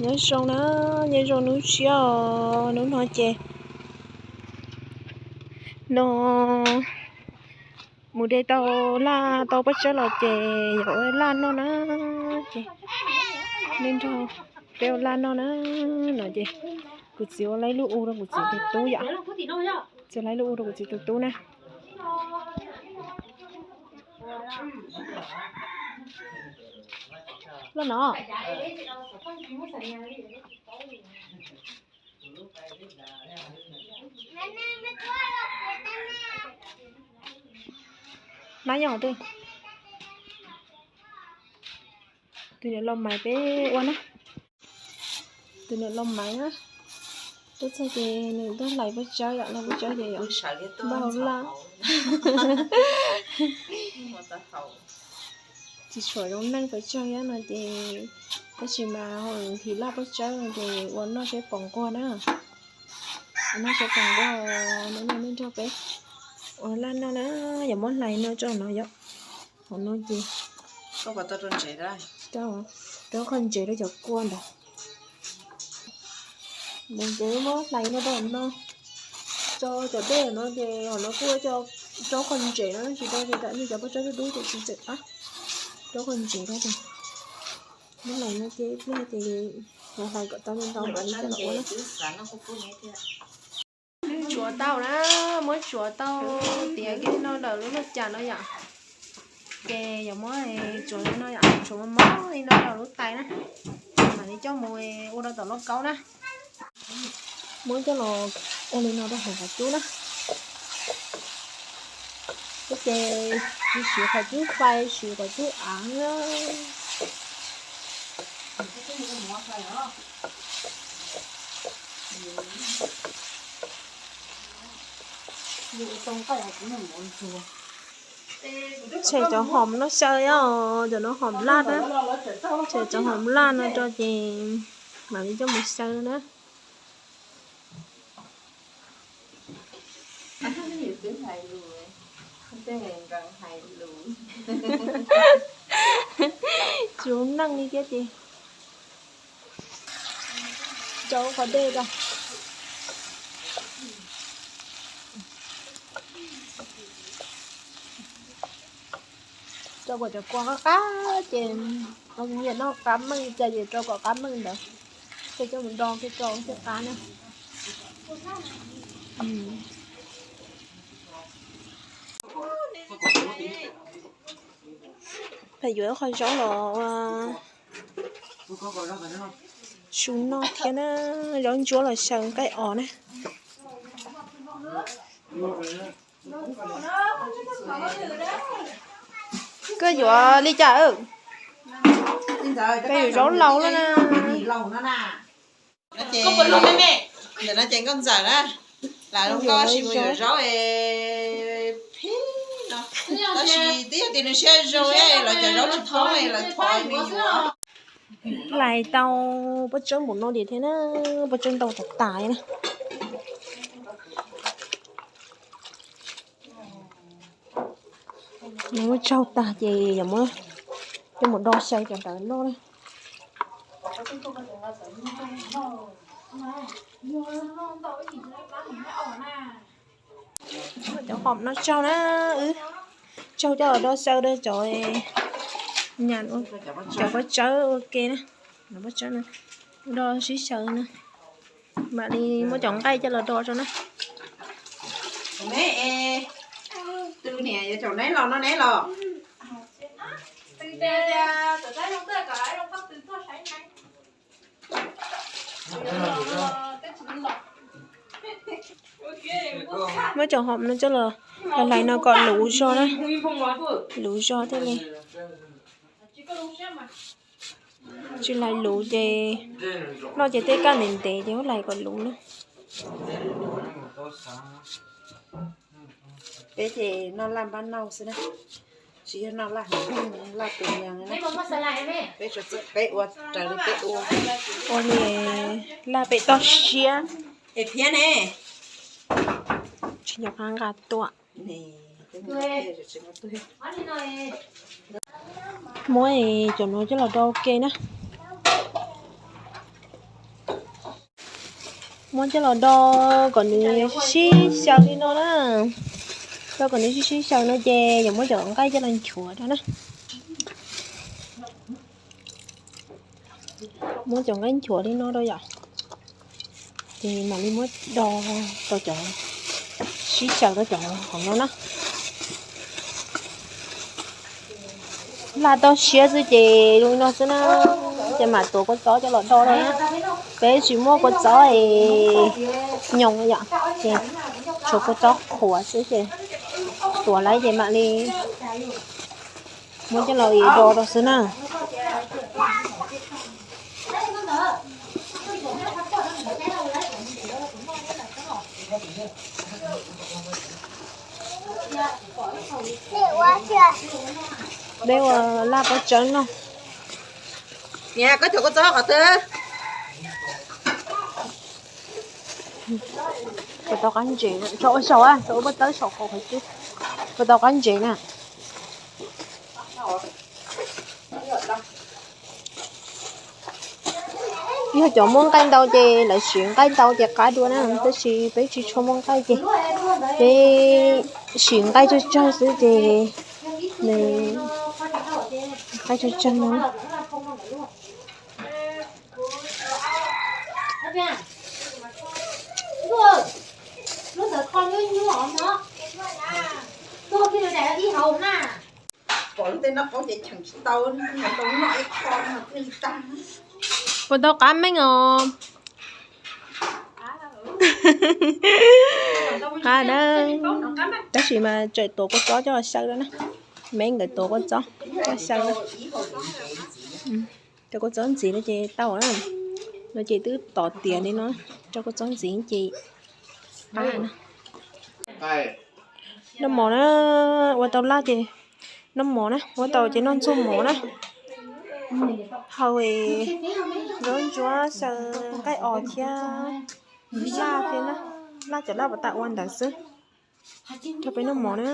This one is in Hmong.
Nyob zoo na, nyob zoo hnub tshiab os, hnub no ces no mus de tau laj tau pob tsawb los ces yuav ua laj noj na, ces nej nrog peb ua laj noj na. No ces kuv txiv ua laj ib lub u rau kuv txiv tus tub yom, txiv ua laj ib lub u rau kuv txiv tus tub na. Loj no. Nab yog twg? Tus niam laus Maiv peb ua na. Tus niam laus Maiv na, tuaj txog ces nws tuaj hlais pob tsawb yom, hlais pob tsawb ces npaj hauv laj. Tsis tshua zoo neej pes tsawg thiab no ces, tab sis mas nqhis laj pob tsawb no ces ua noj seb pom nquag na. Ua noj seb pom nquag, nej nrog peb ua laj noj na, yog muab hlais no tso no yom. Hauv no ces rau qhov ntsev rau cov kua ntawd. Ces muab hlais no rau hauv no, tso cov dej no ces hauv no kuj rau qhov ntsev no, tsis rau ces tam nej cov pob tsawb dub dub ces tsis txawm qab, rau qhov ntsev rau ces muab hlais no ces ib pliag ces hlais kom tau ntau mam li coj los ua na. Tsuav tau na, muab tsuav tau tiav kiag no lawm lub laj cas no yom. Ces yuav muab tsuav li no yom, tsuav mos mos li no rau lub tais na, mam li coj mus ua rau tom lauj kaub na. Muab coj los ua li no rau hauv qhov cub na. Ces siv qhov cub fais, siv qhov cub av na. Tshem cov hom no xyaw os, cov no hom laj na. Tshem cov hom laj no rau ces mam li coj mus xyaw na. Tsis zoo neej li thiab ces rau qhov dej rau. Rau kom cov kua qab qab ces nyiam noj qab meej cas ces rau kom qab meej ntawd. Ces coj mus do kiag rau thiaj qab na. Pheej yuav ib qho zaub los ua su noj thiab na, zaub ntsuab los xyaw nqaij os na. Koj yuav li cas? Koj yuav zaub laus los na? Ntawm no ces nkauj ntxawm na, lam zoo nkauj tab sis mus yuav zaub phib no, tab sis twb yog tias nws siab zoo los cov zaub tsis thoob lawm thov nws yuav. Hlais tau pob tsawb npaum no diam thiab na, pob tsawb ntau tas tas na. Nws muab tsaug tag ces yog muab coj mus do xyaw cov ntawd noj na. Cov hom no tsaug na, wb tsaug coj los do xyaw rau cov nyam, cov pob tsawb ua ke na, pob tsawb no do sib xyaw na, mam li muab cov nqaij coj los do rau na. Tus niam yuav caum neb los no neb los. Muab cov hom no coj los hlais no kom luv zog na, luv zog thiaj li. Tsis hlais luv ces noj ces tej kaj ntev ntev ces muab hlais kom luv na. Peb ces noj laj npab nauj xwb na, tsis yog noj laj hauv laj tus neeg na. Peb ua raws li peb ua. Ua li laj pem toj siab es thiab ne, tsis nco qab nqa tuaj. Muab cov no coj los do ua ke na. Muab coj los do kom nws sib xyaw li no na. Do kom nws sib sib xyaw no ces yuav muab cov nqaij coj los nchuav rau na. Muab cov nqaij nchuav li no rau yom. Ces mam li muab do rau cov, sib xyaw rau cov hauv no na. Laj toj siab xwb ces zoo li no xwb na. Ces mam tuav kua txob coj los do rau na. Peb tsis muaj kua txob es nyoos yom, ces tshuav kua txob qhuav xwb ces tuav lawm ces mam li muab coj los do rau xwb na. Peb ua laj pob tsawb no. Niam, koj cov kua txob qhov twg? Puas tau qab ntses na, tso ua saum, tso ua pob tawb saum qhov qhov twg. Puas tau qab ntses na. Yog cov muaj nqaij ntau ces lawv siv nqaij ntau ces qab dua na, tab sis peb tsis tshua muaj nqaij ces peb siv nqaij tsawg tsawg xwb ces nws nqaij tsawg tsawg no. Puas tau qab meej os? Qab na, tab sis mas tseem tuav kua txob coj xyaw na. Meej nkawd tuav kua txob coj xyaw. Rau kua txob ntxiv no ces tau na. No ces twb tom tiav li no, rau kua txob ntxiv ces qab na. Noj mov na, ua tau laj ces noj mov na, ua tau ces noj ntxuag mov na. Hau zaub ntsuab xyaw nqaij os thiab laj thiab na, laj cov laj puas tas ua ntawd xwb. Rau peb noj mov na.